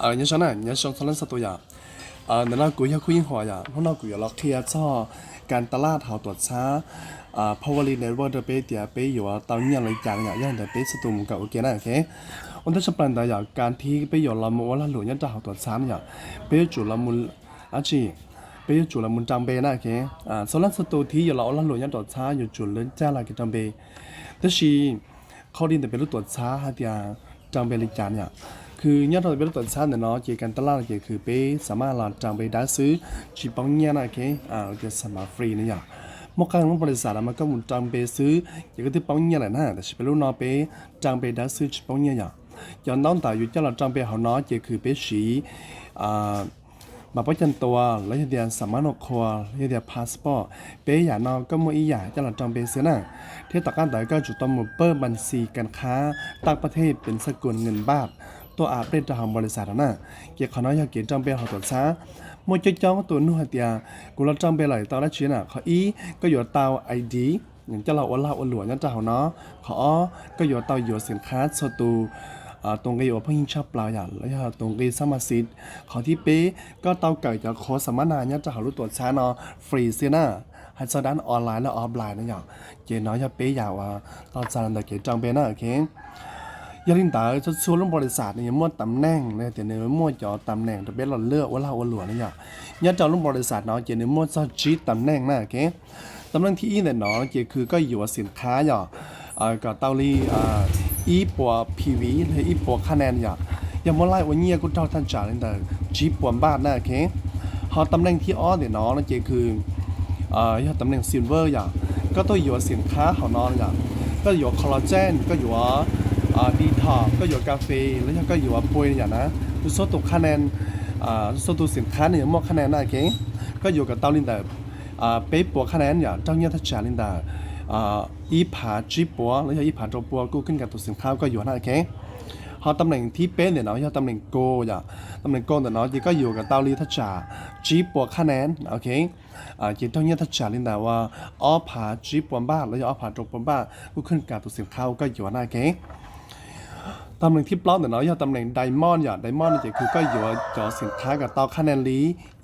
Nyob zoo na, nyob zoo txhua leej txhua tus yom. Ntawm no kuv yog Khub Yeej Huas yom. Hnub no kuv yuav los qhia txog kas tas laj hauv tuam txhab Powerly Network rau peb tias peb yuav tau nyiaj li cas no yom, yog li ntawd peb txhua tus mus kawm ua ke na, ok. Ua ntej tshaj plaws ntawd yog kas thib peb yuav los mus ua lag luam nyob rau hauv tuam txhab no yom, peb yuav tsum los mus, ab tsi, peb yuav tsum los mus rau npe na, ok. Txhua leej txhua tus thib yuav los ua lag luam nyob rau tuam txhab yuav tsum lawv caj los kev rau npe. Tab sis qhov li ntawm peb lub tuam txhab hais tias rau npe li cas yom, kws nyob rau peb lub tuam txhab ntawm no ces kas tas laj no ces kws peb xam maj los rau npe dawb xwb tsis poob nyiaj na, ok. Tias xam maj free no yom. Muaj qee lub npaus li xav los mas koj mus rau npe xwb ces koj twb poob nyiaj lawm na, tab sis peb lub no peb rau npe dawb xwb tsis poob nyiaj yom. Cov ntaub ntawv yuav coj los rau npe hauv no ces kws peb siv mas pab caj tua los yog tias xam maj noj qhua los yog tias passport, peb yam no koj muaj ib yam coj los rau npe xwb na. Thiab tom qab ntawd koj tsum tau mus pawj npas xis kas khab taj pab thej peev xaj kus nws npaj tuaj a pej rau hauv npaus li xav no na. Ces qhov no yog kev rau npe hauv tuam txhab. Muaj coob coob tus nug hais tias kuv los rau npe lawm tau dab tsi na? Qhov ib koj yuav tau ID coj los ua lag ua luam nyob rau hauv no. Qhov ob koj yuav tau yuav xim khab txhua tus tus nqi uas pheej yeej tshaj plaws yom, los yog tus nqi xab mas xis. Qhov thib peb koj tau kawm cov qhuav xam maj na nyob rau hauv lub tuam txhab no free xwb na, hais txog dab online los offline no yom. Ces no yog peb yam uas tau txais los ntawm kev rau npe na, ok. Yog li ntawd txhua txhua lub npaus li xav nws yuav muaj tam neej los yog tias nws muaj cov tam neej rau peb los lwaj ua lag ua luam no yom. Nyob rau lub npaus li xav no ces nws muaj txog tsib tam neej na, ok. Tam neej thib ib ntawm no ces kws koj yuav xim khab yom, kom tau li ib puas PV los yog ib puas khab nees yom. Yog muab laij ua nyiaj kuj raug thaj tsam li ntawm tsib puas npaj na, ok. Ho tam neej thib ob ntawm no no ces kws yog tam neej silver yom. Koj tuaj yuav xim khab hauv no yom, koj yuav collagen, koj yuav detox, koj yuav kas fes los yog koj yuav pua yom na, txhua tus khab nees, txhua tus xim khab nws yuav muaj khab nees na, ok. Koj yuav kom tau li ntawm peb puas khab nees yom, raug nyiaj thaj tsam li ntawm ib phav tsib puas los yog ib phav rau puas kuj khib kas tus xim khab koj yuav na, ok. Ho tam neej thib peb ntawm no yog tam neej gold yom. Tam neej gold ntawm no ces koj yuav kom tau li thaj tsam tsib puas khab nees, ok. Ces raug nyiaj thaj tsam li ntawm uas ob phav tsib puas npaj los yog ob phav rau puas npaj kuj khib kas tus xim khab koj yuav na, ok. Tam neej thib plaub ntawm no yog tam neej diamond yom. Diamond no ces kws koj yuav cov xim khab kom tau khab nees li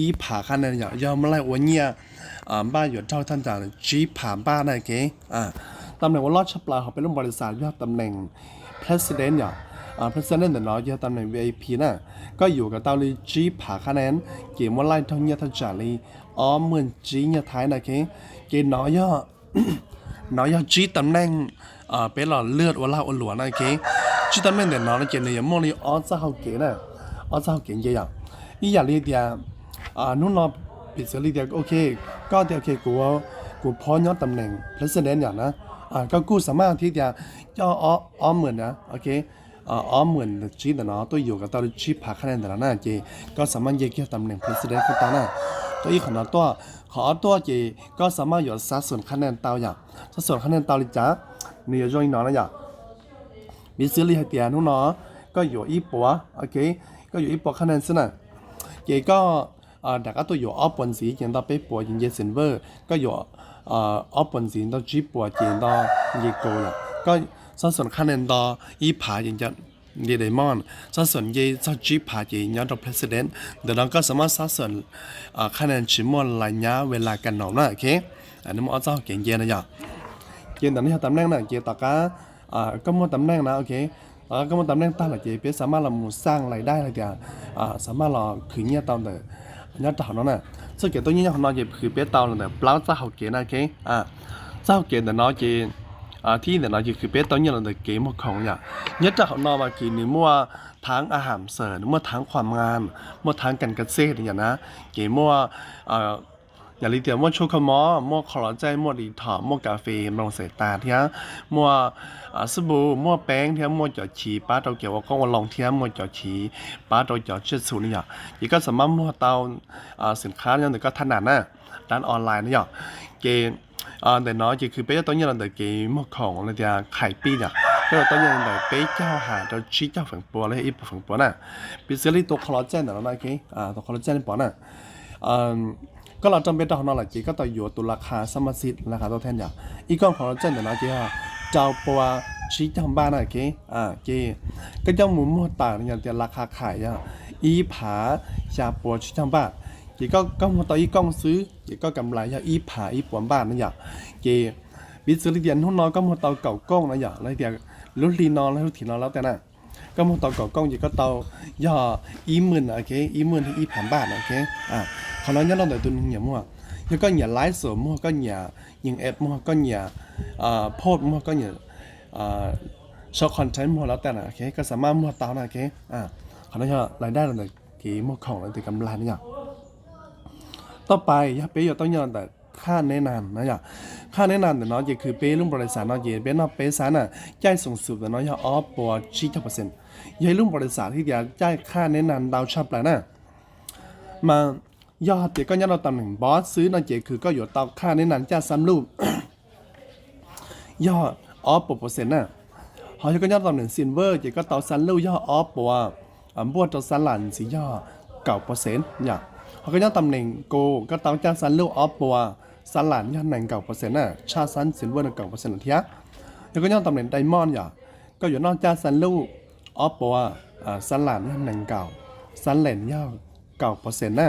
ib phav khab nees yom, yog muab laij ua nyiaj npaj yuav raug thaj tsam tsib phav npaj na, ok. Tam neej uas loj tshaj plaws hauv peb lub npaus li xav yog tam neej president yom. President ntawm no yog tam neej VIP na. Koj yuav kom tau li tsib phav khab nees ces muab laij raug nyiaj thaj tsam li ob muaj tsib nyiaj thaib na, ok. Ces no yog, no yog tsib tam neej peb los lwaj ua lag ua luam na, ok. Tsib tam neej ntawm no no ces nws yuav muaj li ob txoj hau kev na, ob txoj hau kev nce yom. Ib yam li tias hnub no piv txwv li tias, ok, koj tias, ok, kuv, kuv phob nyob tam neej president yom na, koj kuj xam maj thiab tias coj ob, ob mum na, ok, ob mum tsib ntawm no tuaj yuav kom tau li tsib phav khab nees ntawm no na, ces koj xam maj nce kiag tam neej president kuj tau na. Tuaj ib qhov no tuaj, qhov ob tuaj ces koj xam maj yuav xab xoom khab nees tau yom. Xab xoom khab nees tau li cas? Nws yuav zoo li no na yom. Piv txwv li hais tias hnub no koj yuav ib puas, ok, koj yuav ib puas khab nees xwb na, ces koj rov qab tuaj yuav ob puas ntxiv ces nto peb puas ces nce silver, koj yuav ob puas ntxiv nto tsib puas ces nto nce gold yom. Koj xab xoom khab nees nto ib phav ces nce diamond, xab xoom nce txog tsib phav ces nyob rau president. Ntawm no koj xam maj xab xoom khab nees tsis muaj lais nyab ve las kas naum na, ok. Nws muaj ob txoj hau kev nce no yom. Ces ntawm no yog tam neej na, ces tom qab koj muaj tam neej na, ok, tom qab koj muaj tam neej tag lawm ces peb xam maj los mus xaj lais dai hais tias xam maj los khwv nyiaj tau ntawm nyob rau hauv no na. Txoj kev tau nyiaj nyob hauv no ces khwv peb tau los ntawm plaub txoj hau kev na, ok. Txoj hau kev ntawm no ces thib ib ntawm no ces khwv peb tau nyiaj los ntawm kev muag khoom yom. Nyob rau hauv no mas kws nws muaj thav a ham xawm, nws muaj thav khuam ngas, muaj thav kas kas xej yom na, ces muaj yam li tias muaj tshuaj kho mob, muaj collagen, muaj detox, muaj kas fes mloog xaim tas thiab muaj xab npum, muaj peeb thiab muaj cov chiv pab rau kev ua qoob ua loo thiab muaj cov chiv pab rau cov tsiaj txhu no yom. Ces koj xam maj muag tau xim khab nyob ntawm koj thab nas na, dab online no yom. Ces ntawm no ces khwv peb yuav tau nyiaj los ntawm kev muag khoom los tias khais pij yom. Koj yuav tau nyiaj los ntawm peb caug ham rau tsib caug feem pua los yog ib puas feem pua na. Piv txwv li tus collagen ntawm no na, tus collagen nej pom na, koj los rau npe rau hauv no lawm ces koj tau yuav tus las khas xab mas xis, las khas tau then yom. Ib koj collagen ntawm no ces yog rau pua tsib caug npaj na, ok. Ces koj coj mus muag tawm no yog tias las khas khais yog ib phav xya puas tsib caug npaj. Ces koj muag tau ib kooj xwb ces koj kam nplais yog ib phav ib puas npaj na yom. Ces piv txwv li tias hnub no koj muag tau kaum kooj na yom, los tias lub hli no los lub thim no los tias na, koj muag tau kaum kooj ces koj tau yog ib mws, ok, ib mws ib phav npaj, ok. Qhov no nyob rau ntawm tus neeg nyiam muag. Yog koj nyiam live stream muag, koj nyiam yees ads muag, koj nyiam post muag, koj nyiam sau content muag los tias na, ok, koj xav mas muag tau na, ok. Qhov no yog lais daj rau ntawm kev muag khoom los tias kam nplais na yom. Toj pais yog peb yuav tau nyob ntawm khaj neb nas na yom. Khaj neb nas ntawm no ces khwv peb lub npau li xav no ces peb noj peb xab na, caij xoom xwm ntawm no yog ob puas tsib caug percent. Yog ib lub npau li xav thiab tias caij khaj neb nas ntau tshaj plaws na. Mas yog hais tias koj nyob rau tam neem boss xwb no ces khwv koj yuav tau khaj neb nas caij xab luj yog ob puas percent na. Ho yog koj nyob tam neem silver ces koj tau xab luj yog ob puas npuaj rau xab las ntxiv yog kaum percent yom. Ho koj nyob tam neem gold koj tau caij xab luj ob puas, xab las yog nees nkaum percent na, tshaj xab silver no kaum percent lawm thiab. Yog koj nyob tam neem diamond yom, koj yuav noj caij xab luj ob puas, xab las yog nees nkaum, xab las yog kaum percent na.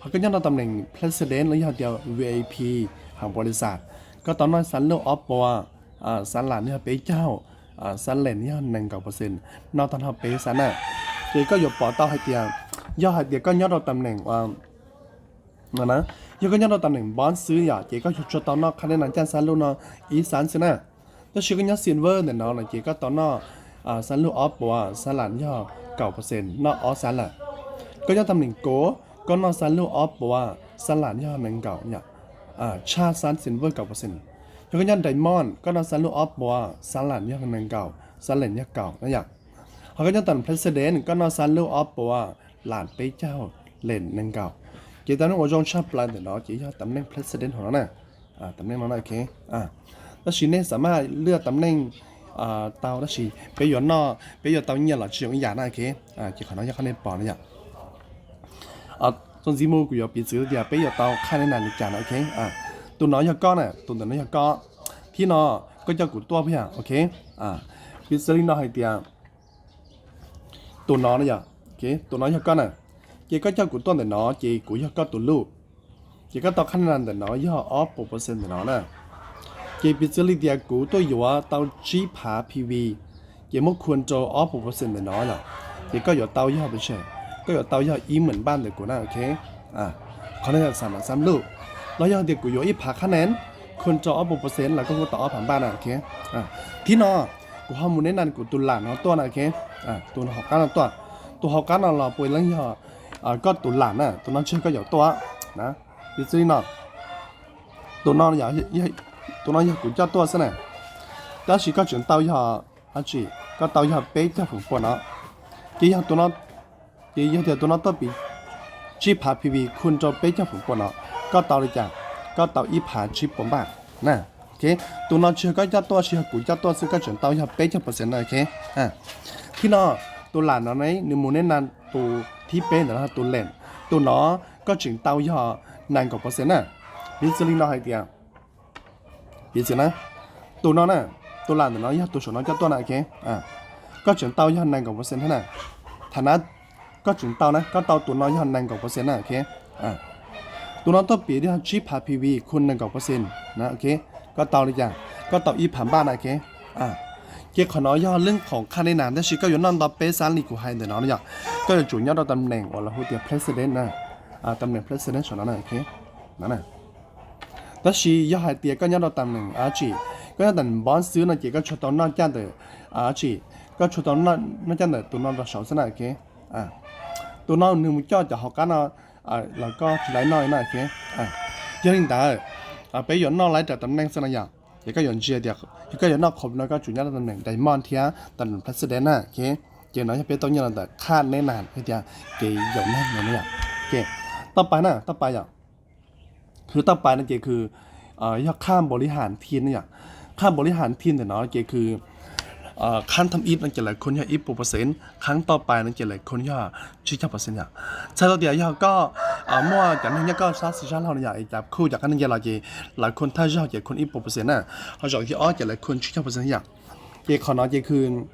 Ho koj nyob rau tam neem president los yog tias V I P hauv npau li xav, koj tau noj xab luj ob puas, xab las yog peb caug, xab las yog nees nkaum percent, noj tag nrho peb xab na. Ces koj yuav pom tau hais tias yog hais tias koj nyob rau tam neem no na, yog koj nyob rau tam neem boss xwb yom ces koj yuav tsuas tau noj khaj neb nas caij xab luj no ib xab xwb na. Tab sis koj nyob silver ntawm no no ces koj tau noj xab luj ob puas, xab las yog kaum percent, noj ob xab lawm. Koj nyob tam neem gold koj noj xab luj ob puas, xab las yog nees nkaum yom, tshaj xab silver kaum percent. Yog koj nyob diamond koj noj xab luj ob puas, xab las yog nees nkaum, xab las yog kaum na yom. Ho koj nyob tam neem president koj noj xab luj ob puas, las peb caug, las nees nkaum. Ces tam neej uas zoo tshaj plaws ntawm no ces yog tam neej president hauv no na. Tam neej no na, ok. Tab sis nej xav mas lwaj tam neej tau, tab sis peb yuav noj peb yuav tau nyiaj los tsis zoo ib yam na, ok. Ces qhov no yog qhov nej pom no yom. Txuas ntxiv mus kuv yuav piv txwv tias peb yuav tau khaj neb nas li cas na, ok. Tus no yog koj na, tus ntawm no yog koj. Thib no koj coj kuv tuaj puas yog, ok. Piv txwv li no hais tias tus no na yom, tus no yog koj na, ces koj coj kuv tuaj ntawm no ces kuv yog koj tus luj, ces koj tau khaj neb nas ntawm no yog ob puas percent ntawm no na. Ces piv txwv li tias kuv tuaj yuav tau tsib phav P V, ces muab khun rau ob puas percent ntawm no yom, ces koj yuav tau yog pes tsawg? Koj yuav tau yog ib meem npaj ntawm kuv na, ok. Qhov no yog xam nam xam luj. Los yog tias kuv yuav ib phav khaj neb khun rau ob puas percent los koj kuj tau ob phav npaj na, ok. Thib no kuv ho mus neb nas kuv tus lam no tuaj na, ok. Tus hauv qab no tuaj, tus hauv qab no los puav leej yog koj tus lam na, tus no tsis yog koj yuav tuaj na. Piv txwv li no, tus no, tus no yog kuv coj tuaj xwb na, tab sis koj tseem tau yog, koj tau yog peb caug feem pua no. Ces yog tus no, ces yog tias tus no tuaj piv tsib phav P V khun rau peb caug feem pua no, koj tau li cas? Koj tau ib phav tsib puas npaj na. Ok, tus no tsis yog koj coj tuaj, tsis yog kuv coj tuaj xwb, koj tseem tau yog peb caug percent na, ok. Thib no, tus lam no ne nws mus neb nas tus thib peb ntawm no tus lam, tus no koj tseem tau yog nees nkaum percent na. Piv txwv li no hais tias, piv txwv na, tus no na, tus lam ntawm no yog tus saum no coj tuaj na, ok. Koj tseem tau yog nees nkaum percent thiab na. Tham na, koj tseem tau na, koj tau tus no yog nees nkaum percent na, ok. Tus no tuaj piv yog tsib phav P V khun nees nkaum percent na, ok. Koj tau li cas? Koj tau ib phav npaj na, ok. Ces qhov no yog lwm khoom khaj neb nas, tab sis koj yuav noj nto peb xab li kuv hais ntawm no yom. Koj yuav tsum nyob rau tam neem uas lawv hu tias president na, tam neem president saum no na, ok. Tab sis yog hais tias koj nyob rau tam neem dab tsi, koj nyob tam neem boss xwb no ces koj tsuas tau noj caj ntawm dab tsi, koj tsuas tau noj caj ntawm tus no rau saud xwb na, ok. Tus no nws mus coj cov hauv qab no los koj tsis tau noj na, ok. Yog li ntawd, peb yuav noj laib rau tam neem xwb no yom. Ces koj yuav ntsia tias yog koj yuav noj khoom no koj tsum nyob rau tam neem diamond thiab tam neem president na, ok. Ces no yog peb tau nyiaj los ntawm khaj neb nas tias kev yaum neeg no yom. Ok, toj pais na, toj pais yom. Khwv toj pais no ces khwv yog khaj npaum li has thi na yom. Khaj npaum li has thi ntawm no ces khwv khab thib ib no ces lawv khun yog ib puas percent, khab toj pais no ces lawv khun yog tsib caug percent yom. Txhais tau tias yog koj muaj cov neeg nyob koj sab xis sab laug no yom, es cov khuj cov qab neeg nce los ces lawv khun thawj zaug ces khun ib puas percent na, ho zaum thib ob ces lawv khun tsib caug percent yom. Ces qhov no ces khwv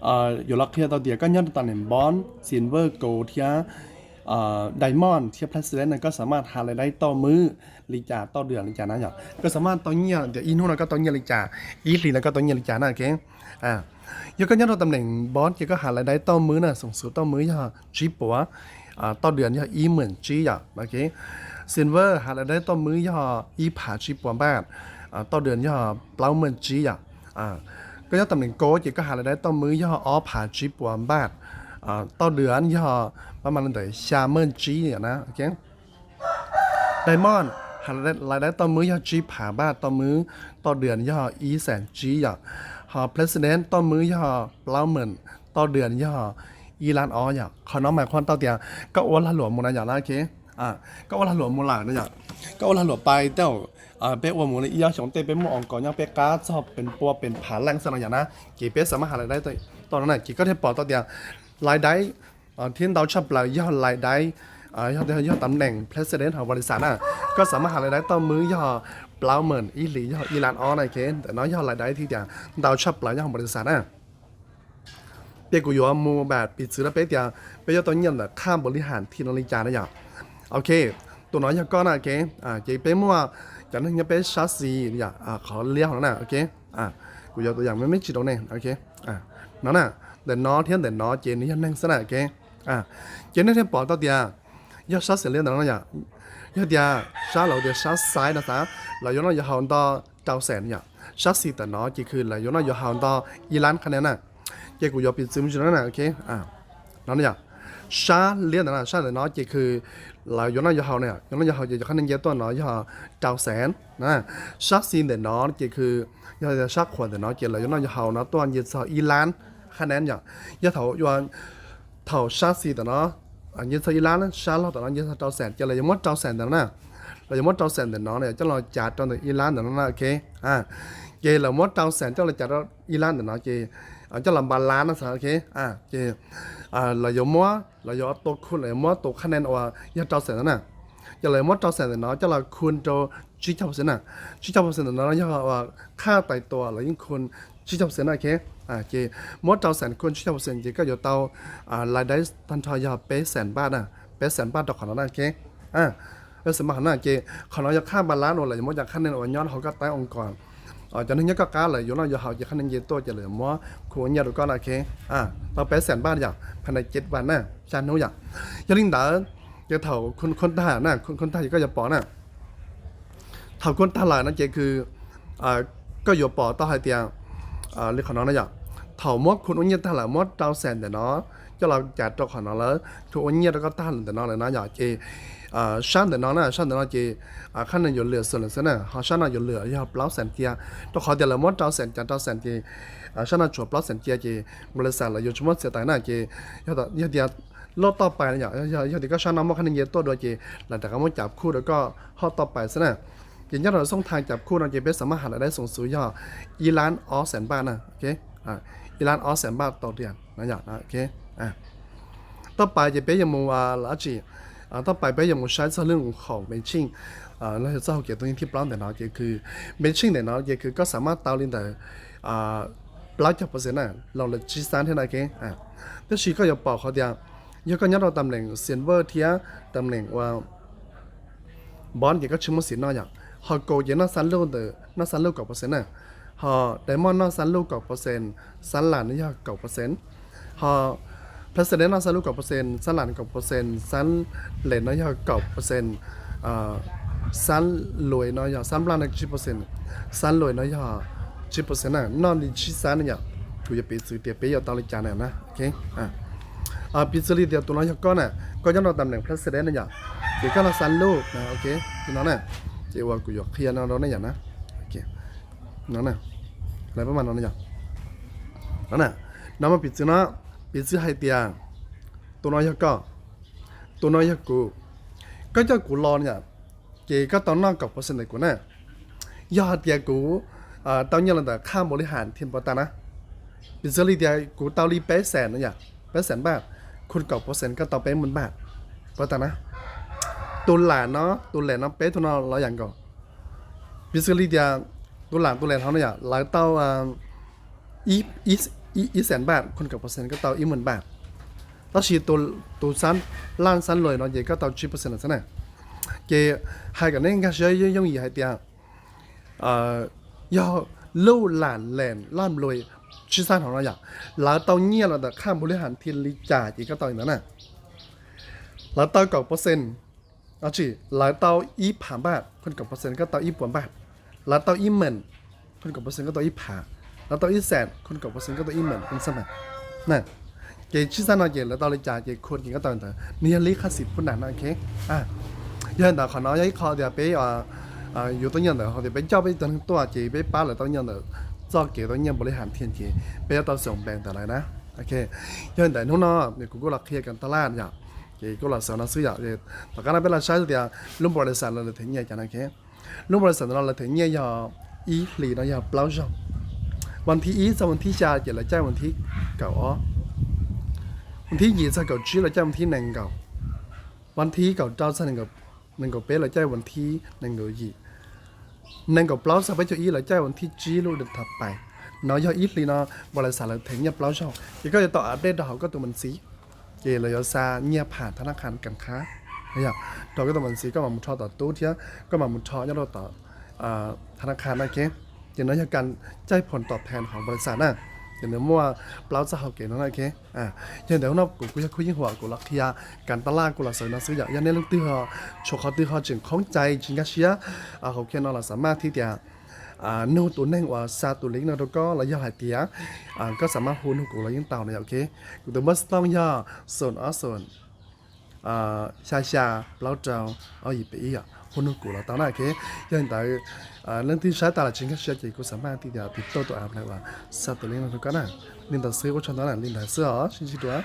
Yuav los qhia tau tias koj nyob rau tam neem Bronze, Silver, Gold thiab Diamond thiab Platinum no koj xam maj has lais daib tauj mwb li cas tauj dua li cas na yom. Koj xam maj tau nyiaj tias ib hnub no koj tau nyiaj li cas, ib hlis no koj tau nyiaj li cas na, ok. Yog koj nyob rau tam neem Bronze ces koj has lais daib tauj mwb na, xoom xub tauj mwb yog tsib puas, tauj dua yog ib meem tsib yom, ok. Silver has lais daib tauj mwb yog ib phav tsib puas npaj, tauj dua yog plaub meem tsib yom. Koj nyob tam neem Gold ces koj has lais daib tauj mwb yog ob phav tsib puas npaj, tauj dua yog pab mas li ntawd xya meej tsib yom na, ok. Diamond has lais daib tauj mwb yog tsib phav npaj tauj mwb, tauj dua yog ib xeem tsib yom. Ho Platinum tauj mwb yog plaub meem, tauj dua yog ib lab ob yom. Qhov no mas qhuas tau tias koj ua lag luam mus na yom na, ok. Koj ua lag luam mus lawm na yom, koj ua lag luam pais tej zaum peb ua mus li ib ob xyoos tej peb muaj oo kos nyob peb qab txog pes pua pes phav leej xwb no yom na, ces peb xam maj has lais daib tau no na, ces koj thiaj pom tau tias lais daib thiab ntau tshaj plaws yog lais daib, yog tam neem Platinum hauv npaum li xav na, koj xam maj has lais daib tauj mwb yog plaub meem, ib hlis yog ib lab ob na, ok. Ntawm no yog lais daib thiab tias ntau tshaj plaws nyob hauv npaum li xav na. Ces kuv yuav mus npam piv txwv rau peb tias peb yuav tau nyiaj ntawm khaj npaum li ham thi no li cas na yom. Ok, tus no yog koj na, ok. Ces peb muaj cov neeg nyob peb sab xis yom, qhov liab hauv no na, ok. Kuv yuav tus yam me me tsis rau nej, ok. No na, ntawm no thiab ntawm no ces nws yog neeg xwb na, ok. Ces nej thiaj pom tau tias yog sab xis liab ntawm no yom, yog tias sab lawv tias sab xais no xav, lawv yuav noj yuav haus nto rau xees yom. Sab xis ntawm no ces kws lawv yuav noj yuav haus nto ib lab qhab nees na. Ces kuv yuav piv txwv mus tsis no na, ok. No yom, sab liab ntawm no, sab ntawm no ces kws lawv yuav noj yuav haus na, yuav noj yuav haus ces cov qhab nees nce tuaj no yog rau xees. Sab xis ntawm no ces kws yog sab qhuas ntawm no ces lawv yuav noj yuav haus no tuaj nce txog ib lab qhab nees yom. Yog thaum ua, thaum sab xis ntawm no nce txog ib lab, sab laug ntawm no nce txog rau xees ces lawv yuav muab rau xees ntawm no na. Lawv yuav muab rau xees ntawm no coj los cav rau ntawm ib lab ntawm no na, ok. Ces lawv muab rau xees coj los cav rau ib lab ntawm no ces coj los npa lab no xav, ok. Ces lawv yuav muab, lawv yuav tua khu, lawv yuav muab tus qhab nees uas yog rau xees ntawm no na. Ces lawv yuav muab rau xees ntawm no coj los khu rau tsib caug percent na. Tsib caug percent ntawm no yog uas khaj tais tua lawv yeej khu tsib caug percent na, ok. Ces muab rau xees khu tsib caug percent ces koj yuav tau lais daib tag nrho yog peb xees npaj na, peb xees npaj rau qhov no na, ok. Peb xees npaj qhov no ces qhov no yog khaj npa lab uas lawv yuav muab cov qhab nees uas nyob rau hauv koj taib oo kos, cov neeg nyob koj qab lawv yuav noj yuav haus ces qhab nees nce tuaj ces lawv yuav muab khu ua nyiaj rau koj na, ok. Tau peb xees npaj yom, phaj nais ceb vas na, xya hnub yom. Yog li ntawd ces thaum khu khu tag na, khu khu tag ces koj yuav pom na. Thaum khu tag lawm no ces kws koj yuav pom tau hais tias li qhov no na yom, thaum muab khu ua nyiaj tag lawm muab rau xees ntawm no coj los cav rau qhov no lawm, khu ua nyiaj rau koj tag ntawm no lawm no yom, ces sab ntawm no na, sab ntawm no ces qhab nees yuav lwm xwb lawm xwb na, ho sab no yuav lwm yog plaub xees cia, rau qhov tias lawv muab rau xees cav rau xees ces sab no tshuav plaub xees cia ces npaum li xav lawv yuav tsis muab txiav tais na. Ces yog tias loj toj pais no yom, yog tias koj sab no muaj qhab nees nce tuaj dua ces lawv rov qab muab cav khu rau koj hoj toj pais xwb na. Ces nyob rau xooj thaij cav khu no ces peb xam maj has lais daib xoom xub yog ib lab ob xees npaj na, ok. Ib lab ob xees npaj tau tiag no yom, ok. Toj pais ces peb yuav mus dab tsi? Toj pais peb yuav mus saib txog lub khoom me tsheej los yog txoj hau kev tuaj yeej thib plaub ntawm no ces kws me tsheej ntawm no ces kws koj xam maj tau li ntawm plaub caug percent na, los lawm tsib xab thiab na, ok. Tab sis koj yuav pom qhov tias yog koj nyob rau tam neem silver thiab tam neem uas bronze ces koj tsis muaj xim noj yom. Ho gold ces noj xab luj ntawm, noj xab luj kaum percent na. Ho diamond noj xab luj kaum percent, xab lam no yog kaum percent. Ho platinum noj xab luj kaum percent, xab lam kaum percent, xab lem no yog kaum percent, xab luis no yog xab nplaj no tsib percent, xab luis no yog tsib percent na, noj li tsib xab na yom. Kuv yuav piv txwv tias peb yuav tau li cas na, ok. Piv txwv li tias tus no yog koj na, koj nyob rau tam neem platinum na yom, ces koj noj xab luj, ok, li no na. Ces uas kuv yuav qhia no rau nej yom na. No, no mas piv txwv no, piv txwv hais tias tus no yog koj, tus no yog kuv, koj coj kuv los na yom, ces koj tau noj kaum percent ntawm kuv na. Yog hais tias kuv tau nyiaj los ntawm khaj npaum li ham thi puas tag na. Piv txwv li tias kuv tau li peb xees no yom, peb xees npaj, khu kaum percent koj tau peb moos npaj, puas tag na. Tus lam no, tus lem no peb tug no los yam nkaus. Piv txwv li tias tus lam tus lem no na yom, lawv tau ib, ib xees npaj, khon kaum percent koj tau ib moos npaj. Tab sis tus laj xab luj no ces koj tau tsib percent lawm xwb na. Ces hais kom nej nkag siab yooj yim hais tias yog luj lam lees laj luj tsib xab hauv no yom, lawv tau nyiaj los ntawm khaj npu li has thiaj li cas ces koj tau li ntawd na. Lawv tau kaum percent, lawv tau ib phav npaj, khon kaum percent koj tau ib puas npaj. Lawv tau ib meem, khon kaum percent koj tau ib phav. Lawv tau ib xees, khon kaum percent koj tau ib meem, khon xab mas. Ces tsib xab no ces lawv tau li cas ces khon ces koj tau li ntawd, nws yog li qhab xim pub nas no, ok. Yog li ntawd qhov no yog ib qho tias peb yuav tau nyiaj ntawm hais tias peb coj peb cov neeg tuaj ces peb pab lawv tau nyiaj ntawm txoj kev tau nyiaj npu li has thiaj ces peb yuav tau xoom npees ntawm lawv na. Ok, yog li ntawd hnub no kuv kuj los qhia kas tas laj yom, ces kuj los xaus no xwb yom. Tom qab no peb los saib tias lub npau li xas lawv them nyiaj cas no, ok. Lub npau li xas ntawm no lawv them nyiaj yog ib hlis no yog plaub zaug. Vas thib ib txog vas thib xya ces lawv caij vas thib kaum ob. Vas thib yim txog kaum tsib lawv caij vas thib nees nkaum. Vas thib kaum rau txog nees nkaum peb lawv caij vas thib nees nkaum yim. Nees nkaum plaub txog peb caug ib lawv caij vas thib tsib lub dej thav pais. No yog ib hlis no npau li xas lawv them nyiaj plaub zaug ces koj yuav tau update rau hauv koj tus mas xiv. Ces lawv yuav xa nyiaj pham tha na khas kas khab, rau koj tus mas xiv koj mam mus rho tom tub thiab koj mam mus rho nyob rau tom tha na khas na, ok. Ces no yog kas caij phom tom phees hauv npau li xas na, ces nws muaj plaub txoj hau kev no na, ok. Yog li ntawd hnub no kuv kuj yog Khuj Yeej Huam kuv los qhia kas tas laj kuv los xaus no xwb yom. Yog nej leej twg ho tshuav qhov twg ho tseem khoob cai tsis nkag siab hauv kev no los xam maj thiab tias nug tus neeg uas xa tus link no rau koj los yog hais tias koj xam maj hu nug kuv los yeej tau no yom, ok. Kuv tus npawb xov tooj yog xoom ob xoom xya xya plaub rau ob yim peb ib yom, hu nug kuv los tau na, ok. Yog li ntawd leej twg saib tas los tsis nkag siab ces kuv xam maj thiab tias tiv tauj tus av uas xa tus link no rau koj na. Li ntawd xwb, ua tsaug ntau na, li ntawd xwb os, sib ntsib dua.